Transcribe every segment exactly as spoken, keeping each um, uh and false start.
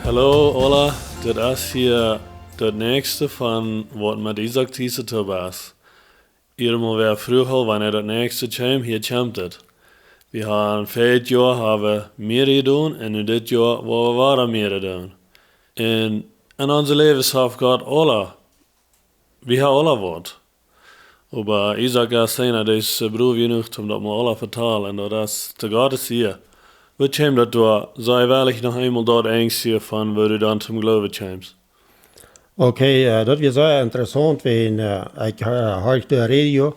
Hallo, hola, dit es hia daut näakjste von Waut met Isaak Thiessen to best. Eenmol wäa fruach aul, wanea daut näakjste kjeem, hia kjemt et. Wie haben värjet Joa haben mea jedonen un nu dit Joa woa wie wada mea doonen. Un en onse Läwes haft Gott aula, wie haben aula waut. Oba Isaak es eena, dee es, äh, brow jenuach, om daut mol aula vetalen, un daut es to Gott sien Ea. Wie kjeemen daut doa, saj well ekj noch eemol daut Enjst hia von, woo du dan toom Gloowen kjeemst. Okay, äh, daut wia sea interessaunt, wiels, äh, ekj, äh, horch de Radio.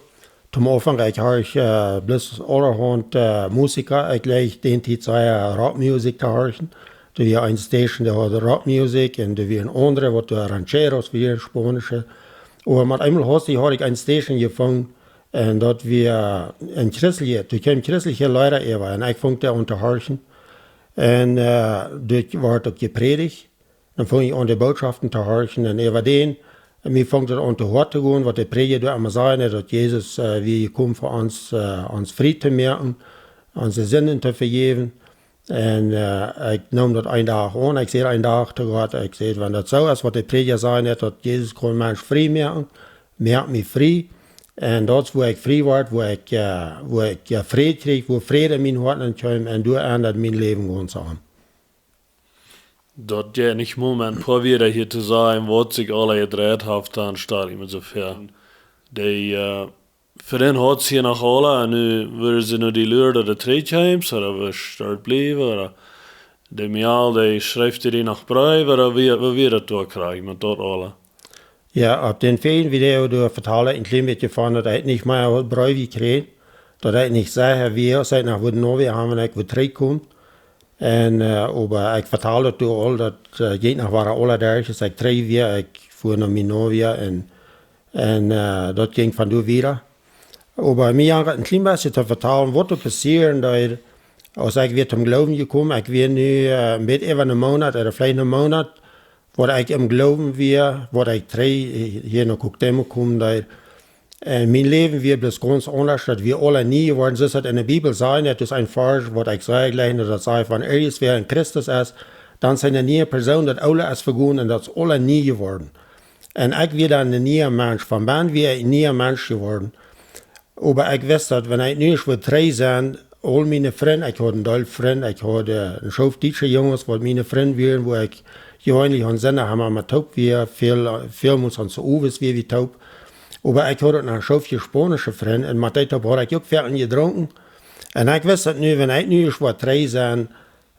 Toom Aunfank, ekj horch, äh, bloos aulahaunt, äh, Musika. Ekj leewd dee Tiet sea Rockmusik to horchen. Doa wia eene Station, dee haud Rockmusik, un doa wieren aundre, waut doa Rancheros wieren, Spaunische. Oba met eemol haud ekj, haud ekj eene Station jefungen, un daut wia een christelje, doa kjeemen christelje Leeda äwa, un ekj funk dee aun to horchen. Un, äh, doa wort uk jeprädicht. Dan funk ekj aun de Bootschoften to horchen un äwa dän, un mie funk daut aun to Hoat to gonen, waut de Prädja doa emma säd, daut Jesus, äh, wia jekomen fa ons, äh, ons frie to moaken, onse Sinden to vejäwen. Un, äh, ekj neem daut een Dach aun, ekj säd een Dach to Gott, ekj säd, wan daut soo es, waut de Prädja säd, daut Jesus kaun Mensch frie moaken, moak mie frie. Un daut es, woo ekj frie wort, woo ekj, äh, woo ekj, äh, Fräd kjrieech, woo Fräd en mien Hoat aunkjeem, un doa endad mien Läwen gaunz aun. Daut jeit nich mau met een poa Wieed hia to sajen, waut sikj aula jedreit haft, dan stal ekj mie soo väa. Dee, äh, fa dän haud see noch aula, un nu wudden see no die luren, daut dee trigj kjeem, ooda woo steit bliewen, ooda dee Mejal, dee schreef die noch Breew, ooda woo, woo wia daut doa krakjt met daut aula? Jo, opp dän väajen Video doa vetald ekj een kjlien bät von, daut ekj nich mea haud Breew jekjräajen, daut ekj nich secha wia, aus ekj noch wudd no wia haben, wan ekj wudd trigjkomen. Un, äh, oba ekj vetald daut doa aul, daut, äh, jinkj noch wada aula derch, aus ekj trigj wia, ekj fua no mien Novia un, un, äh, daut jinkj von doa wieda. Oba mie jinkj daut een kjlien bät to vetalen, waut doa passieed, daut, aus ekj wia toom Gloowen jekomen, ekj wia nu, äh, een bät äwa een Moonat, ooda veleicht een Moonat, waut ekj em Gloowen wia, waut ekj trigj, äh, hia no Cuauhtémoc komen deed. Un mien Läwen wia bloos gaunz aundasch, daut wia aula nie jeworden, soo aus daut en de Bibel sajcht, daut es een Varsch, waut ekj sea jleich, daut sajcht, wan irjentwäa en Christus es, dan es hee eene niee Persoon, daut Oole es vegonen un daut es aula nie jeworden. Un ekj wia dan een niea Mensch, von bennen wia ekj een niea Mensch jeworden. Oba ekj wist daut, wan ekj nu ieescht wudd trigj sennen, aul miene Frind, ekj haud een Deel Frind, ekj haud, äh, een Schoof dietsche Junges, waut miene Frind wieren, wua ekj jeweenlich aun Sindach emma met toop wia, väl, välmols aun Sowes wia wie toop. Oba ekj haud uk noch een Schoof spaunische Frind, un met dee toop haud ekj uk väl jedrunken. Un ekj wist daut nu, wan ekj nu ieescht wudd trigj sennen,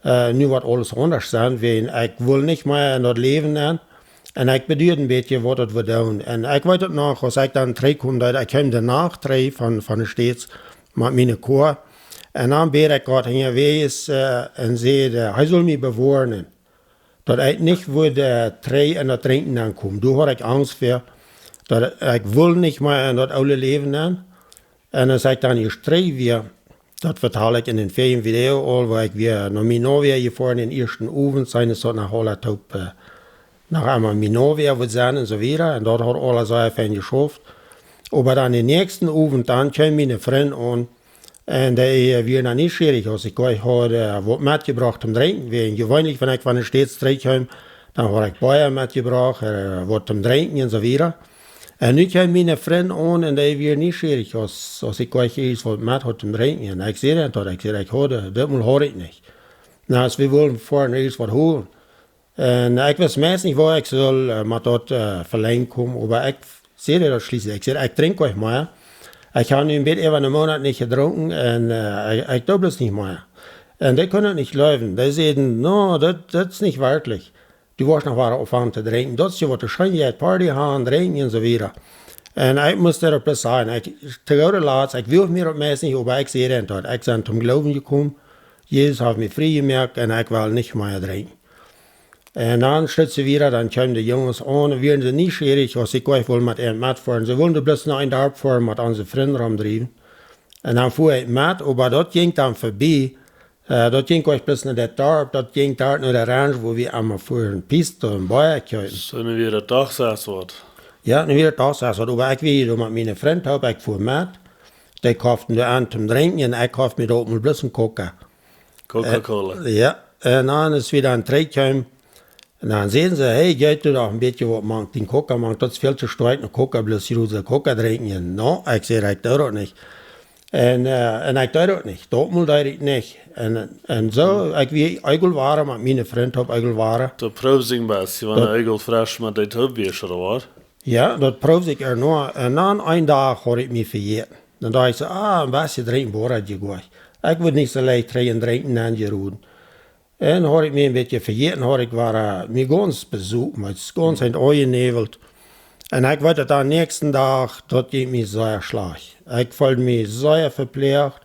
äh, nu woat aules aundasch sennen, wiels ekj wull nich mea en daut Läwen aun. Un ekj beduad een bät, waut daut wudd doonen. Un ekj weet uk noch, aus ekj dan trigjkomen deed, ekj kjeem de Nacht trigj von, von de States met miene Koa. Un dan bäd ekj Gott hinjawäajes, äh, un säd, äh, hee sull mie bewoaren, daut ekj nich wudd, äh, trigj en daut Drinkjen aunkomen. Doa haud ekj Angst väa, daut ekj wull nich mea en daut oole Läwen aun. Un aus ekj dan ieescht trigj wia, daut vetald ekj en dän väajen Video aul, wua ekj wia no mien Novia jefoaren, dän ieeschten Owent, sent wie noch aula toop, äh, noch eemol mien Novia wudd sennen un soo wieda. Un daut haud aula sea fein jeschauft. Oba dan dän näakjsten Owent, dan kjeem miene Frind aun. Un dee, äh, wieren dan nieschierich, aus ekj krakjt haud, äh, waut metjebrocht toom Drinkjen. Wiels jeweenlich, wan ekj von de States trigjkjeem, dan haud ekj Bia metjebrocht, äh, waut toom Drinkjen un soo wieda. Un nu kjeem miene Frind aun un dee wia nieschierich, aus, aus ekj krakjt ieescht waut met haud toom Drinkjen. Un ekj säd dan daut, ekj säd, ekj haud, dit Mol haud ekj nich. Na, aus wie wullen foaren ieescht waut holen. Un ekj wist meist nich, woo ekj sull, äh, met daut, äh, velenjd komen, oba ekj säd daut schlieslich. Ekj säd, ekj drinkj nich mea. Ekj hab nu een bät äwa een Moonat nich jedrunken un, äh, ekj, ekj doo bloos nich mea. Un dee kunnen daut nich jleewen. Dee säden, no, daut, daut es nich werkjlich. Du woascht noch wada aunfangen to drinkjen. Daut es je waut, de Scheenheit, Party haben, drinkjen un soo wieda. Un ekj must daut bloos sajen. Ekj, to gooda Latst, ekj wull mie daut meist nich, oba ekj säd dan daut. Ekj sie toom Gloowen jekomen. Jesus haft mie frie jemoakt un ekj well nich mea drinkjen. Un dan schloten see wieda, dan kjeemen de Junges aun, wieren see nieschierich, aus ekj krakjt wull met an metfoaren. See wullen bloos no een Darp foaren, met onse Frind romdriewen. Un dan fua ekj met, oba daut jinkj dan verbie. Äh, daut jinkj krakjt bloos no daut Darp, daut jinkj doa no de Ranch, wua wie emma fuaren Pista un Bia kjeepen. Soo, nu wia daut doch sas waut. Jo, nu wia daut doch sas waut, oba ekj wia doa met miene Frind toop, ekj fua met. Dee koften doa aun toom Drinkjen un ekj koft mie doa uk mol bloos een Coca. Coca-Cola. Äh, jo, un dan aus wie dan trigjkjeemen, Un dan säden see: "Hey, jeit doa doch een bät waut mank dän Koka, mank, daut es väl too stoakj, een Koka, bloos hia use Koka drinkjen." Un no, ekj säd: "Ekj doo daut nich." Un, äh, un ekj deed daut nich. Daut mol deed ekj nich. Un, un soo, ekj wia eagle wada met miene Frind opp eagle wada. Daut proowd sikj een bät, wan daut eagle fresch met dee toop wia, ooda waut? Jo, daut proowd sikj ea. Un dan een Dach haud ekj mie vejäten. Dan docht ekj soo: "Ah, een bät drinkjen woa ekj je goa." Ekj wull nich soo leicht drinkjen, drinkjen aunjeroden. Un haud ekj mie een bät vejäten, haud ekj wada, äh, mie gaunz besopen, ekj wia gaunz enjenäwelt. Un ekj weet daut dän näakjsten Dach, daut jinkj mie sea schlajcht. Ekj feeld mie sea veplecht.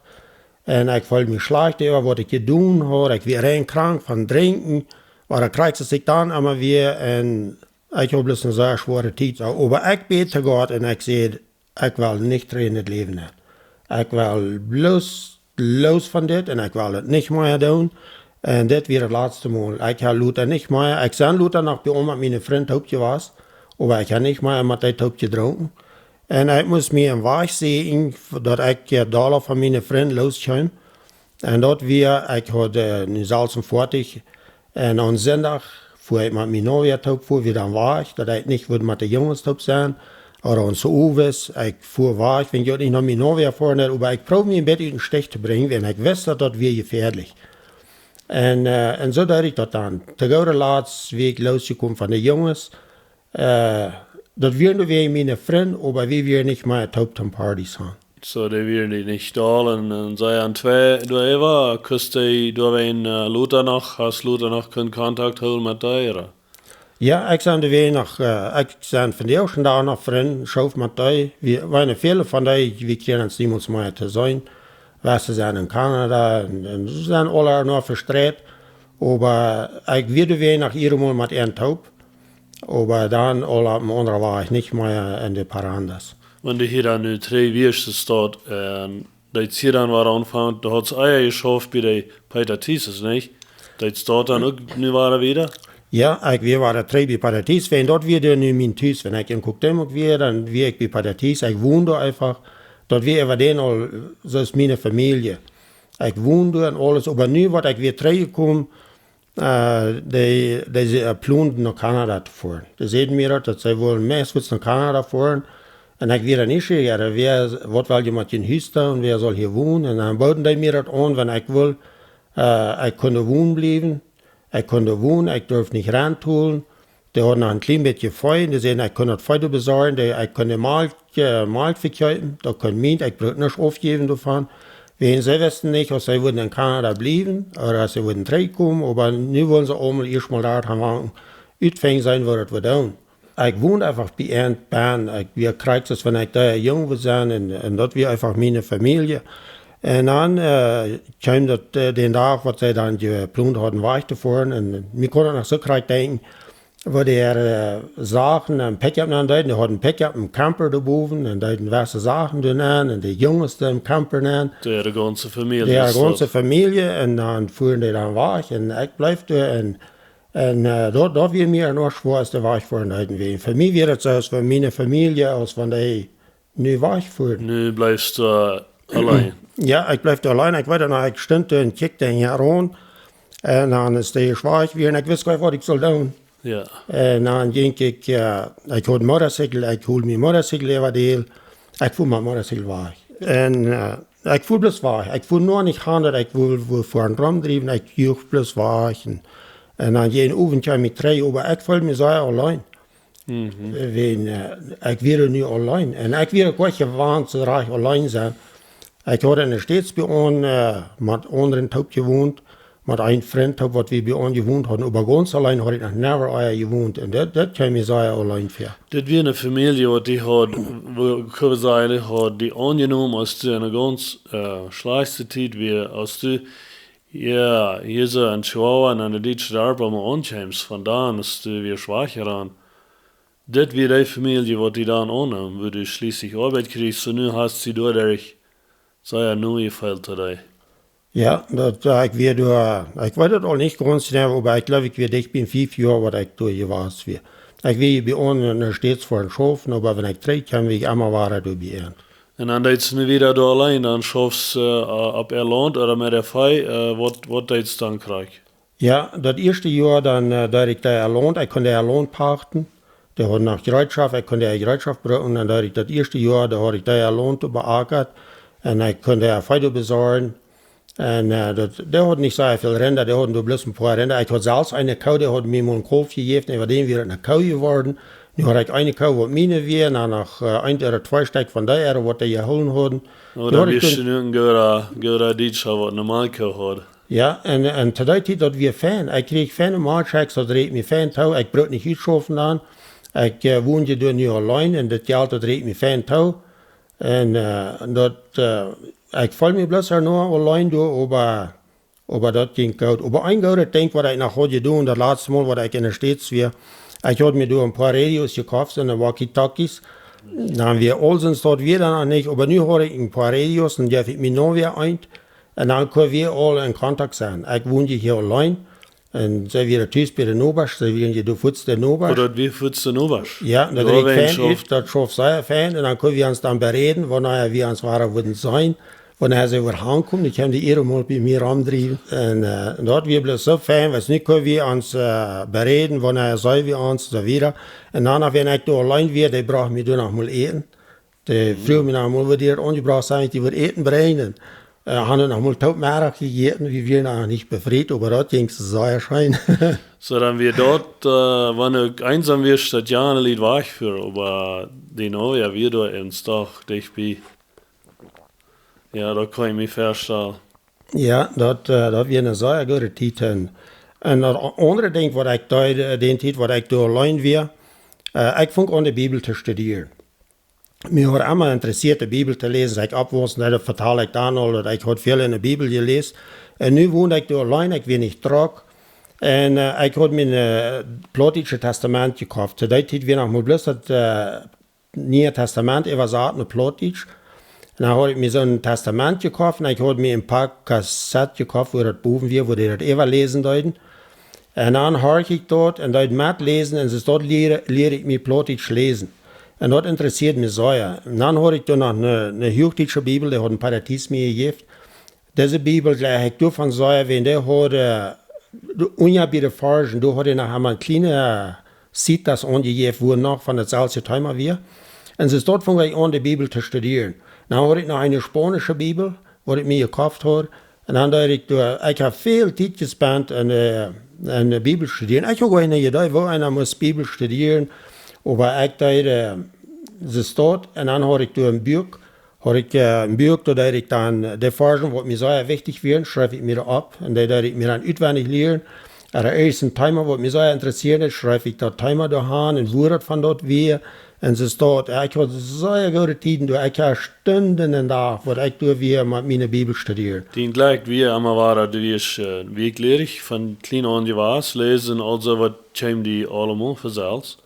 Un ekj feeld mie schlajcht äwa waut ekj jedonen haud. Ekj wia rein krank von drinkjen. Oba daut kjrieech ekj dan emma wada. Un ekj haud bloos eene sea schwoare Tiet. Oba ekj bäd to Gott un ekj säd: "Ekj well nich trigj enn daut Läwen nenn. Ekj well bloos loos von dit un ekj well et nich mea doonen. Un dit wia daut latste Mol. Ekj hab lota nich mea." Ekj sie lota noch bie eenen met miene Frind toop jewast, oba ekj hab nich mea met dee toop jedrunken. Un ekj must mie een Wajch seenen, daut ekj, äh, dolla von miene Frind loskjeem. Un daut wia, ekj haud, äh, nu sas un veatich. Un aum Sindach fua ekj met miene Novia toop, fua wie dan wajch, daut ekj nich wull met de Junges toop sennen. Oda onse Oages, ekj fua wajch, wan ekj nich no miene Novia foaren deed, oba ekj proowd mie een bät ut dän Stich to brinjen, wiels ekj wist, daut daut wia jefäadlich. Un, äh, un soo deed ekj daut dan. Too goode Latst wia ekj losjekomen von de Junges. Äh, daut wieren doa wada miene Frind, oba wie wieren nich mea toop toom Partys gonen. Soo, dee wieren die nich doll un, un see aun twee doa äwa, kust du doa wan, äh, lota noch, hast lota noch kunt Kontakt hoolen met dee, oda? Jo, ekj sie doa wada noch, äh, ekj sie vondoag dän Dach noch Frind, schaufen met dee. Wie, wiels väle von dee, wie kjrieen ons niemols mea to seenen. Wiels see sent enn Kanada un, un see sent aula noch vestreit. Oba ekj wia doa wada noch eenmol met an toop. Oba dan aul opp een aundren Wajch, nich mea enn de Parandas. Wan du hia dan nu trigj wieescht, es daut, un daut hia dan wada aunfangt, du hast ea jeschauft bie de Peter Thies, nich? Daut es daut dan uk nu wada wieda? Jo, ekj wia wada trigj bie Peter Thies, wiels daut wia dan nu mien Tus. Wan ekj enn Cuauhtémoc wia, dan wia ekj bie Peter Thies. Ekj wond doa eefach, daut wia äwa dän aul, soo aus miene Famielje. Ekj wond doa un aules, oba nu, waut ekj wia trigjjekomen, äh, dee, dee, äh, planden no Kanada to foaren. Dee säden mie daut, daut see wullen meist no Kanada foaren. Un ekj wia dan nich soo, jo, wäa, waut well jie met jun Hus doonen un wäa saul hia wonen? Un dan booden dee mie daut aun, wan ekj wull, äh, ekj kunn doa wonen bliewen. Ekj kunn doa wonen, ekj durf nich Rent holen. Dee hauden noch een kjlien bät Vee, dee säden, ekj kunn daut Vee doa besorjen, dee, ekj kunn de Malkj, äh, Malkj vekjeepen, daut kunn mie, ekj bruck nuscht aufjäwen doavon. Wiels see wisten nich, auf see wudden enn Kanada bliewen, oda auf see wudden trigjkomen, oba nu wullen see aulmol ieescht mol doa aunfangen, utfinjen sennen, waut daut wudd doonen. Ekj wond eefach bie an, bie an, ekj wia krakjt soo aus wan ekj doa jung wia sennen, un, un daut wia eefach miene Famielje. Un dan, äh, kjeem daut, äh, dän Dach, waut see dan jeplont hauden, wajch to foaren, un mie kunn ekj noch soo krakjt denkjen, woo dee äare, äh, Sachen em Pickup nenn deeden. Dee hauden Pickup, een Camper doa bowen, un deeden waut Sachen doa nenn, un de Junges doa em Camper nenn. Dee äare gaunze Famielje. Dee äare gaunze Famielje, un dan fuaren dee dan wajch, un ekj bleef doa, un, un, äh, daut, daut wia mie noch schwoa aus de Wajch foaren deeden. Fa mie wia daut soo aus wan miene Famielje, aus wan dee nu wajch fuaren. Nu bleefst du, äh, auleen. Jo, ekj bleef doa auleen. Ekj weet daut noch, ekj stunt doa un kjikjt doa hia rond. Un dan es dee schwoa wia un ekj wist goanich, waut ekj sull doonen. Jo. Un dan jinkj ekj, äh, ekj haud Motorcycle, ekj hold mien Motorcycle äwa deel. Ekj fua mien Motorcycle wajch. Un, äh, ekj fua bloos wajch. Ekj fua noch nich han, daut ekj wull, wull foaren romdriewen, ekj juach bloos wajch. Un, un dan jinkj ekj äwa mie trigj, oba ekj feeld mie sea auleen. Mhm. Wiels, äh, ekj wia nu auleen. Un ekj wia uk nich jewant, soo rajcht auleen sennen. Ekj haud enne States bie aun, äh, met aundren toop jewont, met een Frint toop, waut wie bie aun jewont hauden. Oba gaunz auleen haud ekj noch never ea jewont. Un daut, daut kjeem mie sea auleen väa. Dit wia eene Famielje, waut dee haud, woo, kjenn wie sajen, dee haud die aunjenomen, aus du enne gaunz, äh, schlajchtste Tiet wia, aus du, jo, hia soo enn Chihuahua enn de dietsche Darpa aunkjeemst, von dan, aus du wia schwach jeran. Dit wia dee Famielje, waut die dan aunneem, wua du schlieslich Oabeit kjrieechst, un nu hast du doaderch sea no jefeelt to die. Jo, daut, äh, ekj wia doa, ekj weet daut aul nich gaunz jeneiw, oba ekj jleew, ekj wia dicht bie fief Joa, waut ekj doa jewast wia. Ekj wia bie aun enne States foaren schaufen, oba wan ekj trigjkjeem, wia ekj emma wada doa bie an. Un dan deedst nu wada doa auleen, dan schaufst, äh, opp äa Launt oda met äa Vee, äh, waut, waut deedst dan krakjt? Jo, daut ieeschte Joa dan, äh, deed ekj doa Launt, ekj kunn doa Launt pachten. Dee hauden noch Jereetschoft, ekj kunn doa Jereetschoft brucken. Dan deed ekj daut ieeschte Joa, doa haud ekj doa Launt beakat. Un ekj kunn doa Vee besorjen. Un, äh, daut, dee hauden nich soo väl Rinda, dee hauden doa bloos een poa Rinda. Ekj haud selfst eene Koo, dee haud mie mol een Kaulf jejäft, un äwa dän wia daut eene Koo jeworden. Nu haud ekj eene Koo, waut miene wia, un dan noch, äh, een ooda twee Stekj von dee äare, waut dee jehoolen hauden. Oh, dee dan haud ekj wist toen je nu een gooda, gooda Dietscha, waut eene Malkjkoo haud. Jo, un, un to dee Tiet, daut wia fein. Ekj kjrieech feine Malkjchecks, daut reed mie fein too. Ekj bruck nich utschaufen dan. Ekj, äh, wond je doa nu auleen un daut Jelt, daut reed mie fein too. Un, äh, daut, äh, ekj feeld mie bloos noch auleen doa, oba, oba daut jinkj goot. Oba een goodet Dinkj, waut ekj noch haud jedonen, daut latste Mol, waut ekj en de States wia, ekj haud mie doa een poa Radios jekoft un Walkie-Talkies. Dan wia aules en Staut wia dan noch nich, oba nu haud ekj een poa Radios un jeef ekj mien Nona wada eent. Un dan kunn wie aul en Kontakt sennen. Ekj wond je hia auleen. Un see wieren tus bie de Nobasch, see wieren je de fuats de Nobasch. Oh, daut wia fuats de Nobasch. Jo, daut reed fein ut, daut schauft sea fein. Un dan kunn wie ons dan beräden, wanea wie ons wada wudden seenen. Wanea see wada aunkaum, dee kunn dee ieescht mol bie mie romdriewen. Un, äh, daut wia bloos soo fein, wiels nu kunn wie ons, äh, beräden, wanea see wie ons, soo wieda. Un dan noch, wan ekj doa auleen wia, dee brocht mie doa noch mol Äten. Dee fruach mie noch mol, woo dee daut aunjebrocht haud, ekj wudd Äten brinjen. Äh, hauden noch mol toop Meddach jejäten, wie wieren noch nich befriet, oba daut jinkj sea scheen. Soo, dan wia daut, äh, wan ekj eensom wia, daut jo een Lied wajchfua, oba dee Nona wia doa en Staut dicht bie. Jo, daut kaun ekj mie väastalen. Jo, daut, äh, daut wia eene sea goode Tiet. Un, un daut a-, aundre Dinkj, waut ekj deed, äh, dee Tiet, waut ekj doa auleen wia, äh, ekj funk aun, de Bibel to studieren. Mie haud emma interessieet, de Bibel to läsen. Aus ekj oppwuss, daut vetald ekj dan aul, daut ekj haud väl en de Bibel jeläst. Un nu wond ekj doa auleen, ekj wia nich drock. Un, äh, ekj haud mie een, äh, plautdietschet Testament jekoft. To dee Tiet wia noch mol bloos daut, äh, Niee Testament äwasat no Plautdietsch. Un dan haud ekj mie soon Testament jekoft un ekj haud mie een poa Kassett jekoft, wua daut bowen wia, wua dee daut äwaläsen deeden. Un dan horcht ekj daut un deed metläsen un soo daut lieed, lieed ekj mie Plautdietsch läsen. Un daut interessieed mie sea. Un dan haud ekj doa noch eene, eene huachdietsche Bibel, dee haud een Prädikat mie jejäft. Dise Bibel jleich ekj doavon sea, wiels dee haud, äh, de unja bie de Varschen, doa haud hee noch emol kjliene, äh, citas aunjejäft, wua noch von daut selwje Thema wia. Un soo daut funk ekj aun, de Bibel to studieren. Dan haud ekj noch eene spaunische Bibel, waut ekj mie jekoft haud. Un dan deed ekj doa, ekj hab väl Tiet jespent aun, äh, aun de Bibel studieren. Ekj haud goanich eene Iedee, woo eena must Bibel studieren. Oba ekj deed, äh, soo daut. Un dan haud ekj doa een Buak, haud ekj, äh, een Buak, doa deed ekj dan, äh, de Varschen, waut mie sea wichtich wieren, schreef ekj mie opp. Un dee deed ekj mie dan utwendich lieren. Ooda irjent een Thema, waut mie sea interessieed, schreef ekj daut Thema doa aun un woo daut von daut wia. Un soo daut, jo, ekj haud sea goode Tieden doa. Ekj haud Stunden en Dach, waut ekj doa wia met miene Bibel studieren. Dee jlikj wia emma wada, dee wia, äh, werkjlich von kjlien aun jewast, läsen, aulsoo waut kjeem dee aulemol von selfst.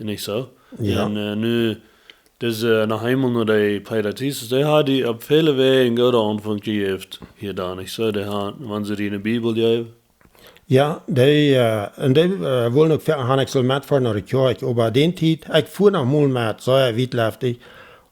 Nich soo? Jo. Un, äh, nu, dise, äh, noch eemol no de Prädikat, dee haud dee opp väle Wäaj een gooden Aunfank jejäft hia dan, nich soo? Dee haud, wan see dee eene Bibel jeewen. Jo, dee, äh, un dee, äh, wullen uk fa-, han ekj sull metfoaren no de Kjoakj, oba dee Tiet, ekj fua noch mol met, soo, jo, wiet läft ekj.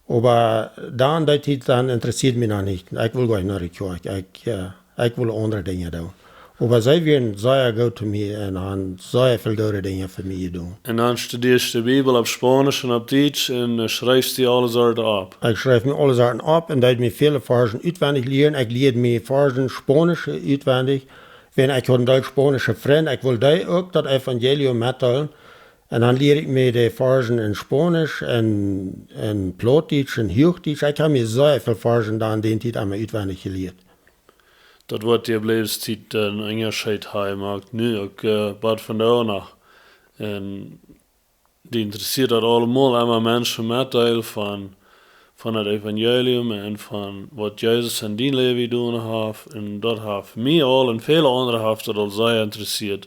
Oba dan, dee Tiet, dan interessieed mie noch nich. Ekj wull goanich no de Kjoakj. Ekj, äh, ekj wull aundre Dinja doonen. Oba see wieren sea goot to mie un han sea väl goode Dinja fa mie jedonen. Un dan studieescht de Bibel opp Spaunisch un opp Dietsch un, äh, schreefst dee aule Sorten opp. Ekj schreef mie aule Sorten opp un deed mie väle Varschen utwendich lieren. Ekj lieed mie Varschen Spaunisch utwendich. Wiels ekj haud een Dietsch-Spaunische Frint. Ekj wull dee uk daut Evangelium metdeelen. Un dan lieed ekj mie de Varschen en Spaunisch un, un Plautdietsch un Huachdietsch. Ekj hab mie sea väl Varschen dan dee Tiet aul utwendich jelieet. Daut woat dee Läwenstiet een Unjascheet haben, mau nu uk, äh, waut von doa noch. Un dee interessieet daut aulemol, emma Menschen metdeelen von, von daut Evangelium un von waut Jesus en dien Läwen jedonen haft. Un daut haft mie aul un väle aundre haft daut aul sea interessieet.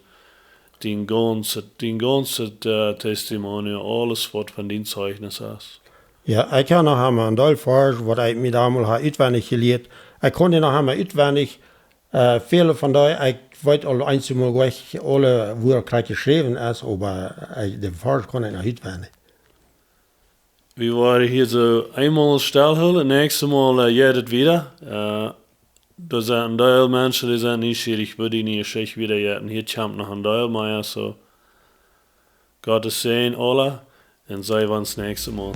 Dien gaunzet, dien gaunzet, äh, Testimonial, aules waut von dien Zeichnis es. Jo, ekj hab noch emol een Deel Varschen, waut ekj mie dan mol hab utwendich jelieet. Ekj kunn dee noch emol utwendich, äh, väle von dee, ekj weet aul eensjemol, woo ekj aule Wieed krakjt jeschräwen es, oba, äh, de Varschen kunn ekj noch utwendich. Wie woaren hia soo eemol stellhoolen, näakjstet Mol, äh, jeit et wieda. Äh, Doa sent een Deel Menschen, dee sent nieschierich, woo dee Jeschicht wieda jeit. Un hia kjemt noch een Deel mea, soo. Gottes Säajen aula, un see wie ons näakjste Mol.